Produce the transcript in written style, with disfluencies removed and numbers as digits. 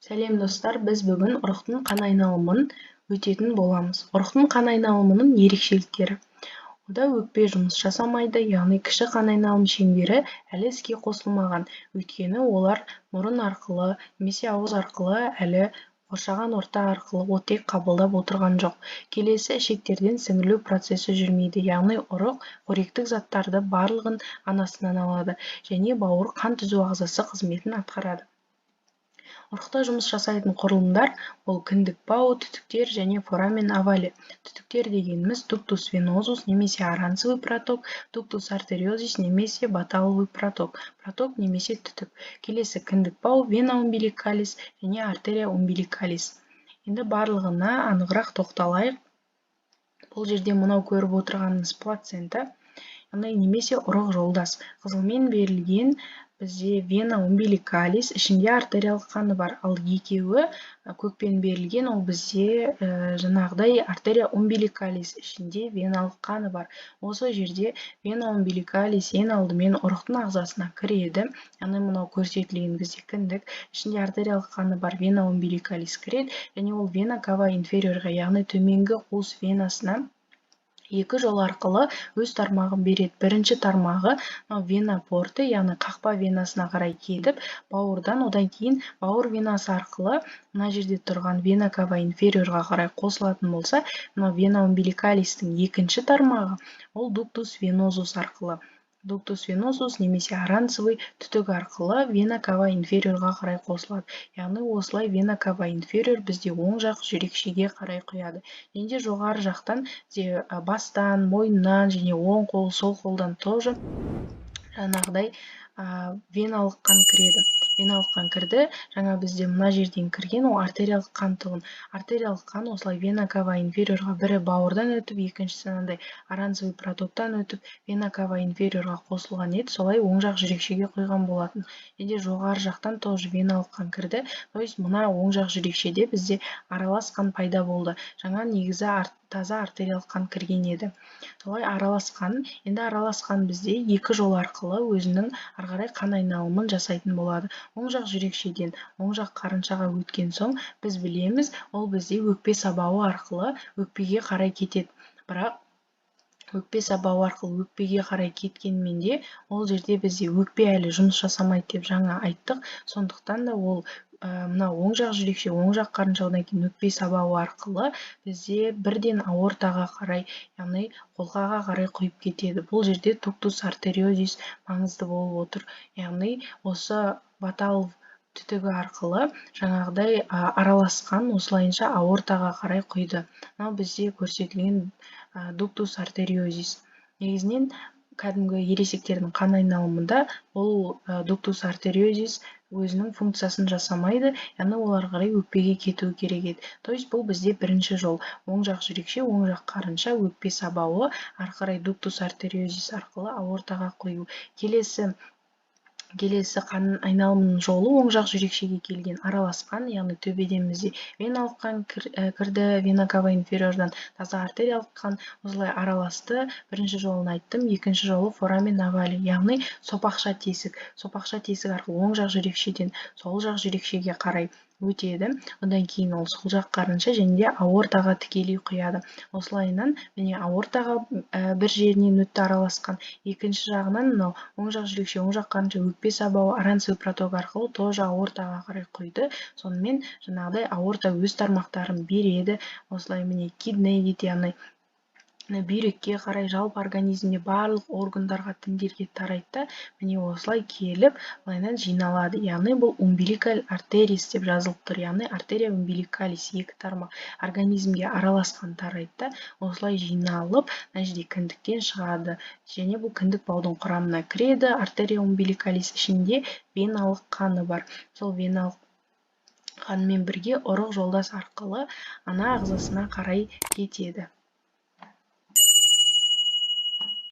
Сәлем, достар! Біз бүгін ұрықтың қан айналымын өтетін боламыз. Ұрықтың қан айналымының ерекшеліктері: онда өкпе жұмыс жасамайды, яғни кіші қан айналым шеңбері әлі іске қосылмаған, өйткені олар мұрын арқылы немесе ауыз арқылы әлі қоршаған орта арқылы оттек қабылдап отырған жоқ. Келесі, ішектерден сіңірілу процесі жүрмейді, яғни ұрық қоректік заттарды барлығын анасынан алады және бауыр қан түзу ағзасы қызметін атқарады. Ұрықта жұмыс жасайтын құрылымдар: ол кіндік бау, түтіктер және форамен овале. Түтіктер дегеніміз дуктус венозус немесе аранцевый проток, дуктус артериозис немесе боталовый проток, проток немесе түтік. Келесі, кіндік бау, вена умбиликалис және артерия умбиликалис. Енді барлығына анығырақ тоқталайық. Бұл жерде мынау көріп отырғанымыз плацента, яғни немесе ұрық жолдас. Қызылмен берілген бізде вена умбиликалис, ішінде артериялық қаны бар, ал екеуі көкпен берілген, ол бізде жаңағыдай артерия умбиликалис, ішінде веналық қаны бар. Осы жерде вена умбиликалис ең алдымен ұрықтың ағзасына кіреді, яғни мынау көрсетілген бізде кіндік, ішінде артериялық қаны бар вена умбиликалис кіреді және ол вена кава инфериорға, яғни төменгі қуыс венасына екі жол арқылы өз тармағын береді. Бірінші тармағы мынау вена порты, яғни қақпа венасына қарай кетіп, бауырдан, одан кейін бауыр венасы арқылы мына жерде тұрған вена кава инфериорға қарай қосылатын болса, мынау вена умбиликалистің екінші тармағы ол дуктус венозус арқылы, дуктус венозус немесе аранцевый түтік арқылы вена кава инфериорға қарай қосылады. Яғни осылай вена кава инфериор бізде оң жақ жүрекшеге қарай құяды. Және де жоғары жақтан бізде бастан, мойнынан және оң қол, сол қолдан тоже жаңағыдай веналық қан кіреді. Веналық қан кірді. Жаңа бізде мына жерден кірген ол артериялық қан тұғын. Артериялық қан осылай вена кава инфериорға бірі бауырдан өтіп, екіншісі мынандай аранцевый протоктан өтіп, вена кава инфериорға қосылған еді. Солай оң жақ жүрекшеге құйған болатын. Және де жоғары жақтан тоже веналық қан кірді, то есть мына оң жақ жүрекшеде бізде аралас қан пайда болды. Жаңа негізі таза артериялық қан кірген еді. Солай аралас қан. Енді аралас қан бізде екі жол арқылы өзінің ары қарай қан айналымын жасайтын болады. Оң жақ жүрекшеден оң жақ қарыншаға өткен соң, біз білеміз, ол бізде өкпе сабауы арқылы өкпеге қарай кетеді. Бірақ өкпе сабауы арқылы өкпеге қарай кеткенмен де, ол жерде бізде өкпе әлі жұмыс жасамайды деп жаңа айттық. Сондықтан да ол мына оң жақ жүрекше, оң жақ қарынша, одан кейін өкпе сабауы арқылы бізде бірден аортаға қарай, яғни қолқаға қарай құйып кетеді. Бұл жерде дуктус артериозис маңызды болып отыр, яғни осы Боталов түтігі арқылы жаңағыдай араласқан осылайынша аортаға қарай құйды. Мынау бізде көрсетілген дуктус артериозис. Негізінен кәдімгі ересектердің қан айналымында ол дуктус артериозис өзінің функциясын жасамайды, яғни ол ары қарай өкпеге кетуі керек еді. То есть бұл бізде бірінші жол: оң жақ жүрекше, оң жақ қарынша, өкпе сабауы, ары қарай дуктус артериозис арқылы аортаға құю. Келесі қан айналымының жолы: оң жақ жүрекшеге келген араласқан, яғни төбеден бізде веналық қан кірді, вена кава инфериордан таза артериялық қан осылай араласты. Бірінші жолын айттым. Екінші жолы форамен овале, яғни сопақша тесік. Сопақша тесік арқылы оң жақ жүрекшеден сол жақ жүрекшеге қарай өтеді. Одан кейін ол сол жақ қарынша және де аортаға тікелей құяды. Осылайынан, міне, аортаға бір жерінен өтті араласқан, екінші жағынан мынау оң жақ жүрекше, оң жақ қарынша, өкпе сабауы, аранцевый проток арқылы тоже аортаға қарай құйды. Сонымен жаңағыдай аорта өз тармақтарын береді. Осылай, міне, kidney дейді, яғни бүйрекке қарай, жалпы организмде барлық органдарға, тіндерге тарайды да, міне, осылай келіп былайынан жиналады. Яғни бұл umbilical arteries деп жазылып тұр, яғни артерия умбиликалис. Екі тармақ организмге араласқан тарайды да, осылай жиналып, мына жерде кіндіктен шығады және бұл кіндік баудың құрамына кіреді. Артерия умбиликалис ішінде веналық қаны бар. Сол веналық қанымен бірге ұрық жолдас арқылы ана ағзасына қарай кетеді.